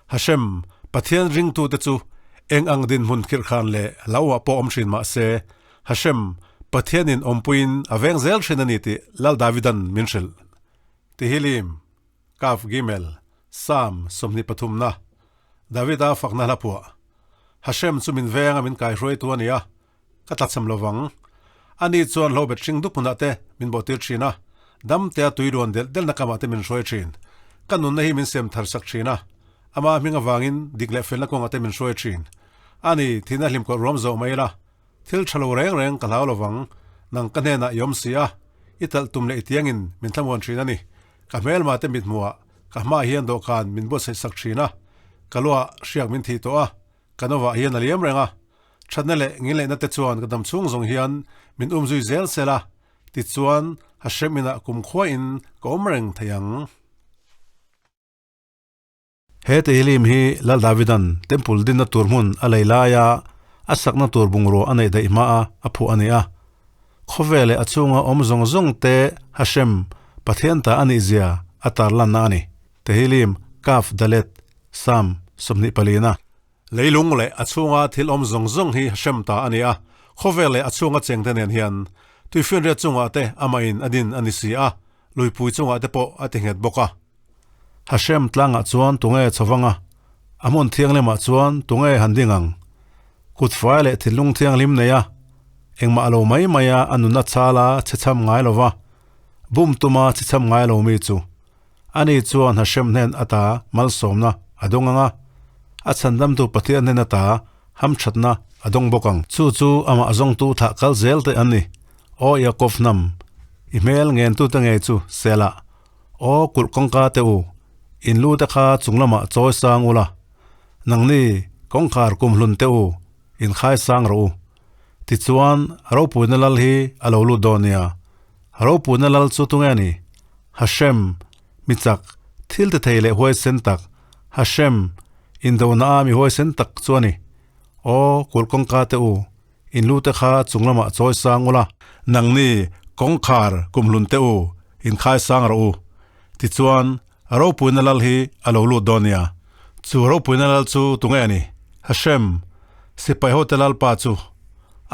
Hashem, Pathian ringtute chu eng ang dinhmun khirhkhan leh hlauhah pawh awm thin mah se, Hashem, Pathianin awmpuiin a veng zel thin a ni tih Lal Davidan min hrilh. Tihilim, Kaf Gimel, Psalm 23 na, Davida fakna hla phuah. Hashem chu min venga min kaihruaitu a ni a, Ka tlachham lo vang. Ani chuan hlobet hring dup hmunah te min bawhtir thin a, damtea tui ruan delh delhna kamah te min hruai thin. Ka nunna hi min sem thar sak thin a, ama hming avangin dik leh felna kawngah te min hruai thin. Ani, thihna hlimkawlh ruam zawh mai ila, thil tha lo reng reng ka hlau lo vang. Nang ka hnenah i awm si a, i talh tum leh i tiangin min thlamuan thin a ni. Ka hmelma te mithmuhah ka hmaah hian dawhkan min buatsaih sak thin a, ka luah hriak min thih tawh a, Ka novah hian a liam reng a, thatna leh ngilneihna te chuan ka dam chhung zawng hian min um zui zel sel a, tichuan Hashem inah kumkhua in ka awm reng thei ang. He Tehillim hi Lal Davidan Temple dinna tur hmun a lei laia a sakna tur bungrua a neih daih hma a a phuah a ni a. Khawvel leh a chhunga awm zawng zawng te Hashem, Pathian ta a nih zia a tarlanna a ni. Tehillim, Kaf Dalet, Sam, 24 a. Leilung leh a chhunga thil awm zawng zawng hi hrem ta a ni a, khawvel leh a chhunga chengte nen hian tuifinriat chungah te amahin a din a ni si a, luipui chungah te pawh a ti nghet bawk a. Hashem tlangah chuan tunge chho vang a, a hmun thianghlimah chuan tunge han ding ang? Kut fai leh thinlung thianghlim nei a, engmah lo mai maia a nunna chhala chhechham ngai lova, bum tuma chhechham ngai lo mi chu Ani chuan Hashem hnen ata malsawmna a dawng ang a, a chhandamtu Pathian hnen ata hamthatna a dawng bawk ang. Chu chu amah zawngtu thlah kal zel te an ni. Aw Yaakov hnam, i hmel ngentute ngei chu Selah. Aw kulh kawngka te u, in lu te kha chung lamah chawi sang ula, nangni kawngkhar kumhlun te u, in khai sang rawh u. Tichuan, ropuina lal hi a lo lut dawn nia. Ropuina lal chu tunge a ni? Hashem, mi chak, thil ti thei leh huaisen tak, Hashem, indona a mi huaisen tak chu a ni. Aw, kulh kawngka te u, in lu te kha chung lamah chawi sang ula. Nangni, kawngkhar kumhlun te u, in khai sang rawh u. Tichuan, ropuina lal hi a lo lut dawn nia. Chu ropuina lal chu tunge a ni? Hashem, sipai hote lalpa chu.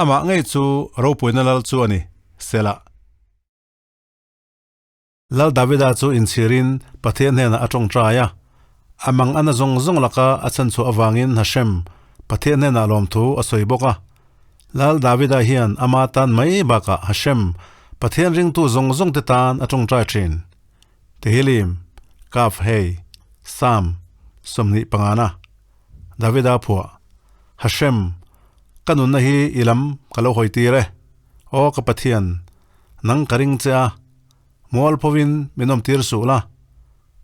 Amah ngei chu ropuina lal chu a ni, Selah. Lal Davida chu inchhirin Pathian hnenah a tawngtai a. A mang ana zawng zawng laka a chhanchhuah avangin Hashem, Pathian hnenah lawmthu a sawi bawk a. Lal Davida hian ama tan mai bakah Hashem, Pathian ringtu zawng zawngte tan a tawngtai thin. Tehillim, Kaf Hei, Sam, 25 na, Davida phuah, Hashem, ka nunna hi i lam ka lo hawi tir e. Aw ka Pathian, Nang ka ring che a, mual phovin min awm tir suh la,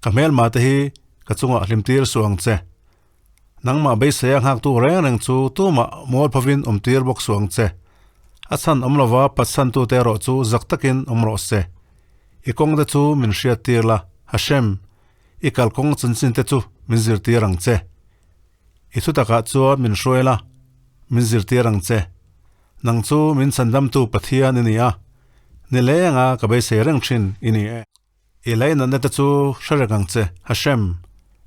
ka hmelma te hi ka chungah hlim tir suh ang che. Nangmah beisei a nghaktu reng reng chu tumah mual phovin awm tir bawk suh ang che. A chhan awm lova patchhantute erawh chu zak takin awm rawh se. I kawng te chu min hriat tir la, Hashem, i kalkawng chanchin te chu min zirtir ang che. I thutakah chuan min hruai la, min zirtir ang che. Nang chu min chhandamtu Pathian i ni a, ni lenga ka beisei reng thin i ni e. I leinatna te chu hre reng ang che, Hashem,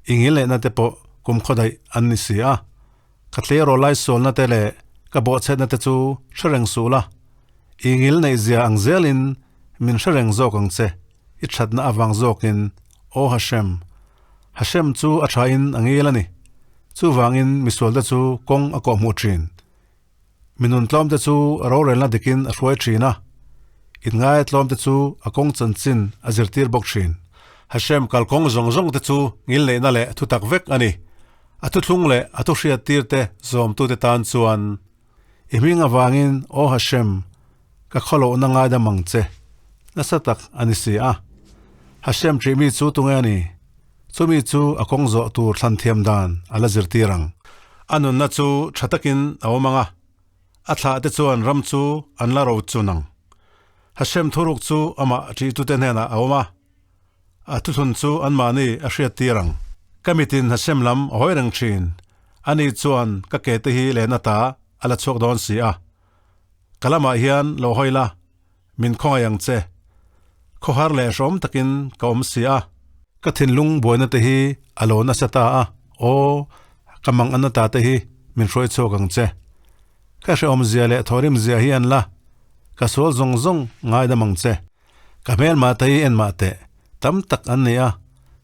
i ngilneihna te pawh kum khawdaih an ni si a. Ka tleirawl laisualna te leh ka bawhchhetna te chu hre reng suh la, i ngilneih zia ang zelin min hre reng zawk ang che, i thatna avang zawkin, Aw Hashem. Hashem chu a thain a ngil a ni, chuvangin misualte chu kawng a kawhhmuh thin. Mi nun tlawmte chu rorelna dikin a hruai thin a, inngaia tlawmte chu a kawng chanchin a zirtir bawk thin. Hashem kalkawng zawng zawngte chu ngilneihna leh thutak vek a ni. A thuthlung leh a thuhriattirte zawmtute tan chuan, I hming avangin, Aw Hashem, ka khawlohna ngaidam ang che, nasa tak a ni si a. Hashem ṭihmi chu tunge a ni? Chumi chu a kawng zawh tur thlan thiam dan a la zirtir ang. A nunna chu tha takin a awm ang a, a thlah te chuan ram chu an la ro chun ang. Hashem thuruk chu amah ṭihtute hnenah a awm a, a thuthlun chu anmahni a hriattir ang. Ka mitin Hashem lam a hawi reng ṭhin, ani chuan ka ke te hi len ata a la chhuak dawn si a. Ka lamah hian lo hawi la, Min khawngaih ang che. Khawhar leh hrawm takin ka awm si a. Ka thinlung buaina te hi a lo nasa ta a. Aw, ka mang an ata te hi min hruai chhuak ang che. Ka hrehawm zia leh thawhrim zia hi an la, ka sual zawng zawng ngaidam ang che. Ka hmelmah te hi en mah teh, tam tak an nei a,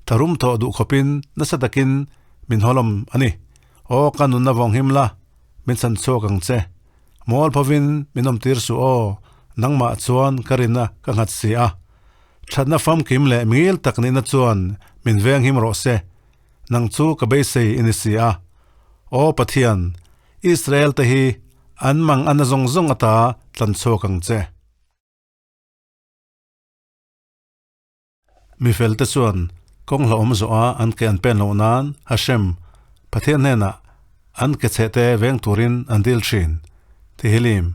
tharum thawh duh khawpin nasa takin min hawlawm a ni. Aw, ka nunna vawng him la, min chhan chhuak ang che. Mawl phovin min awm tir suh aw, nangmah chuan ka rinna ka nghat si a. Thatna famkim leh mingil tak nihna chuan min veng him rawh se, nang chu ka beisei i ni si a. Aw Pathian, Israel te hi an mang ana zawng zawng ata tlan chhuak ang che. Mi felte chuan kawng hlauhawm zawha an ke an pen loh nan Hashem, Pathian hnenah an ke chhehte veng turin an dil thin. Tehillim,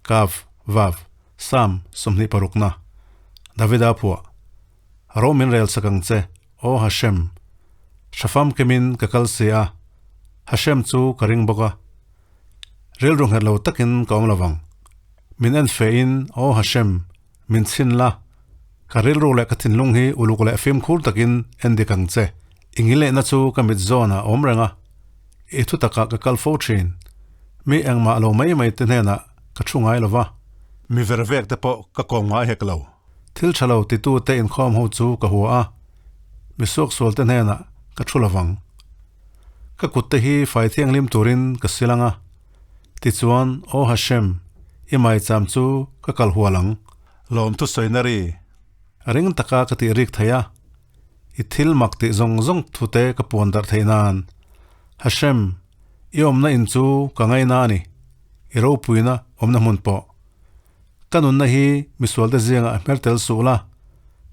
Kav, Vav, Sam 26 na, Davida phuah. Ro min rel sak ang che, aw Hashem. Hrafam kemin ka kal si a, Hashem chu ka ring bawk a. Rilru nghet lo takin ka awm lovang. Min en fehin, aw Hashem, Min chhin la, ka rilru leh ka thinlung hi uluk leh fimkhur takin en dik ang che. I ngilehna chu ka mit zawnah a awm reng a, i thu takah ka kal fo thin. Mi engmah lo mai mai te hnenah ka thu ngai lo va. Mi vervek te pawh ka kawm ngai hek lo. Thil tha lo titu te inkhawm ho chu ka hua a, mi suaksual te hnenah ka thu lovang. Ka kut te hi fai thianghlim turin ka sil ang a. Tichuan, Aw Hashem, i maicham chu ka kal hual ang. Lawm thusawina ri ring taka ka tih rik thei a, i thil mak tih zawng zawng thute ka puan darh theih nan. Hashem, i awmna in chu ka ngaina a ni, i ropuina awmna hmun pawh. Ka nunna hi misualte zingah hmer tel suh la,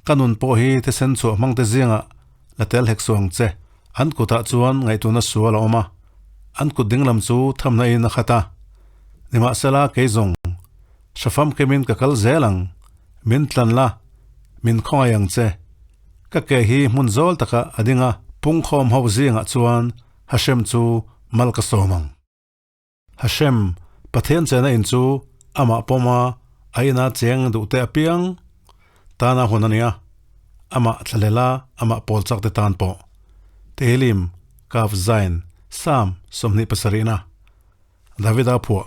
ka nun pawh hi thisen chhuah hmangte zingah la tel hek suh ang che. An kutah chuan ngaihtuahna sual a awm a, an kut dinglam chu thamna in a khat a. Nimahsela kei zawng, hra famkimin ka kal zel ang, min tlan la, min khawngaih ang che. Ka ke hi hmun zawl takah a ding a, pungkhawm ho zingah chuan Hashem chu mal ka sawm ang. Hashem, Pathian chena in chu amah pawma a ina cheng duhte apiang tana hun a nia, amah thlalela amah pawl chak te tan pawh. Tehillim, Kaf Zain, Psalm 27 na. Davida phuah.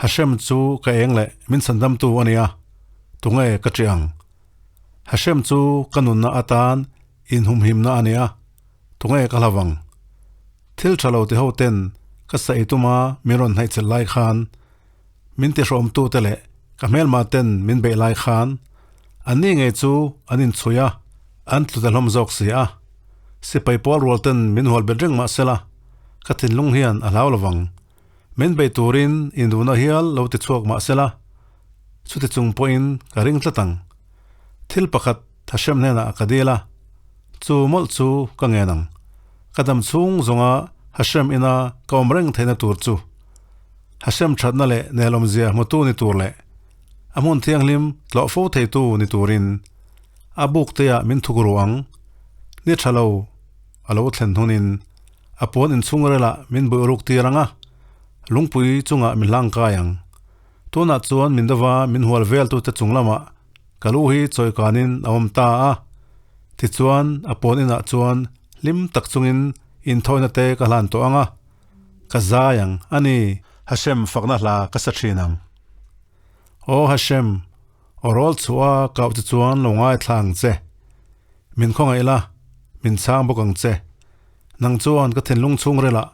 Hashem chu ka eng leh min chhandamtu a nia, tunge ka ṭih ang? Hashem chu ka nunna atan inhumhimna a nia, tunge ka hlau ang? Thil tha lo ti ho ten ka saih tuma min rawn hnaih chelh lai khan, min tihrawmtu te leh ka hmelma ten min beih lai khan, an ni ngei chu an inchhui a, an tlu ta hlawm zawk si a. Sipai pawl rual ten min hual bet reng mah sela, ka thinlung hian a hlau lovang. Min beih turin induhna hial lo ti chhuak mah sela, chuti chung pawhin ka ring tlat ang. Thil pakhat Hashem hnenah ka dil a, chu mawlh chu ka ngen ang. Ka dam chhung zawnga Hashem ina ka awm reng theihna tur chu Hashem thatna leh nelawmzia hmutu ni tur leh a hmun thianghlim tlawh fo theitu ni turin a buk teah min thuk ru ang. Ni tha lo a lo thlen hunin a puan inchhung relah min buih ruk tir ang a, lungpui chungah min hlang kai ang. Tunah chuan min dova min hual veltute chung lamah Ka lu hi chawikanin a awm ta a, tichuan a pawn inah chuan hlim tak chungin inthawina te ka hlan tawh ang a, ka zai ang a ni. Hashem fakna hla ka sa thin ang. Aw Hashem, aw rawl chhuah a kauh che chuan lo ngaithla ang che. Min khawngaih la, min chhang bawk ang che. Nang chuan ka thinlung chhungrilah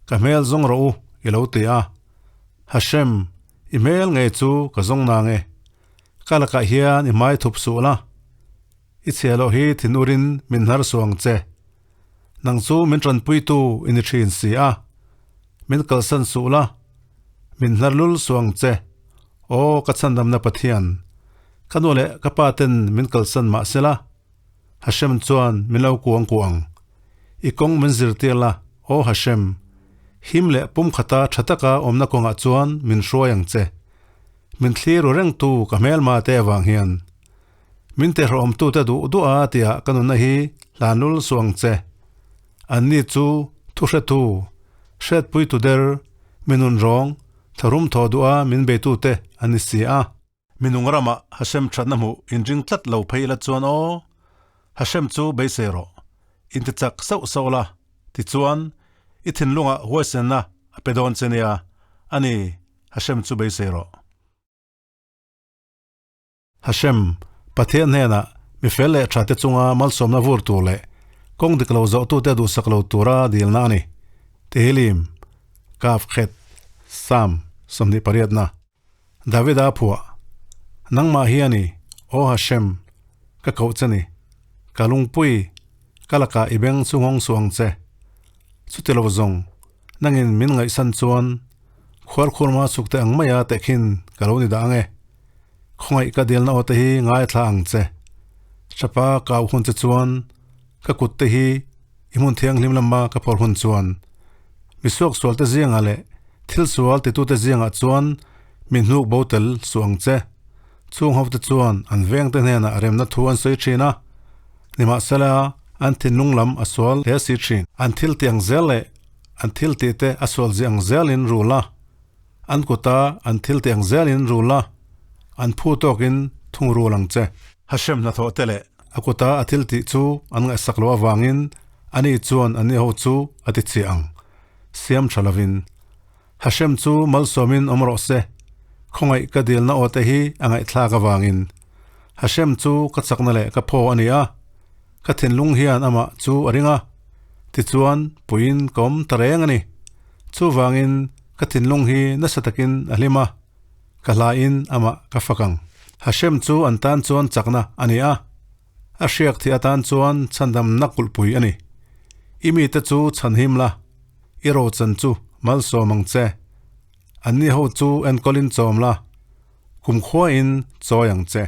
ka hmel zawng rawh u i lo ti a. Hashem, i hmel ngei chu ka zawng nang e. Ka lakah hian i hmai thup suh la, i chhia loh hi thinurin min hnar suh ang che. Nang chu min tanpuitu i ni thin si a, min kalsan suh la, min hnar lul suh ang che. Aw ka chhandamna Pathian, ka nu leh ka pa ten min kalsan mah se la, Hashem chuan min lo kuang kuah ang. I kawng min zirtir la, aw Hashem, him leh pumkhata tha taka awmna kawngah chuan min hruai ang che. Min thlir ru rengtu ka hmelma te avang hian min tehrawhawmtute duh duh a tia ka nunna hi hlan lul suh ang che. Anni chu thu hretu, hriatpuitu der, mi nun rawng, tharum thaw duh a min beitute an ni si a. Minung ramah Hashem thatna hmuh inring tlat lo phei la chuan aw, Hashem chu beisei rawh, intichak sauh sauh la. Tichuan, i thinlungah huaisenna a pe dawn che nia, a ni, Hashem chu beisei rawh. Hashem, Pathian hnenah mi fel leh tha te chunga malsawmna vur tur leh kawng dik lo zawhtute duhsak lo tura dilna a ni. Tehillim, Kaf Khet, Psalm 28na. Davida phuah, Nangmah hi a ni, Aw Hashem, ka koh che ni. Ka lungpui, ka lakah i beng chu nghawng suh ang che. Chuti lo zawng, nangin min ngaihsan chuan khuarkhurma chhukte ang maia tehkhin ka lo ni dah ang e. Khawngaih ka dilna aw te hi ngaithla ang che. Hrapa ka auh hun che chuan ka kut te hi i hmun thianghlim lama ka phawrh hun chuan misuak sual te zingah leh thil sual titute zingah chuan min hnuk bo tel suh ang che. Chung ho te chuan an veng te hnenah remna thu an sawi thin a, nimahsela an thinlung lam a sual hle si thin. An thil tih ang zel leh an thil tih te a sual zih ang zelin rul a. An kuta an thil tih ang zelin rul a, an phu tawkin thung rul ang che. Hashem hnathawh te leh a kuta a thil tih chu an ngaihsak loh avangin ani chuan anni ho chu a ti chiah ang, siam tha lovin. Hashem chu malsawmin awm rawh se, khawngaih ka dilna aw te hi a ngaihthlak avangin. Hashem chu ka chakna leh ka phaw a ni a, ka thinlung hian amah chu a ring a, tichuan puiin ka awm ta reng a ni. Chuvangin ka thinlung hi nasa takin a hlim a, ka hlaiin amah ka fak ang. Hashem chu an tan chuan chakna a ni a, a hriak thih atan chuan chhandamna kulhpui a ni. I mite chu chhanhim la, i rochan chu malsawm ang che. Anni ho chu enkawlin chawm la, kumkhuain chawi ang che.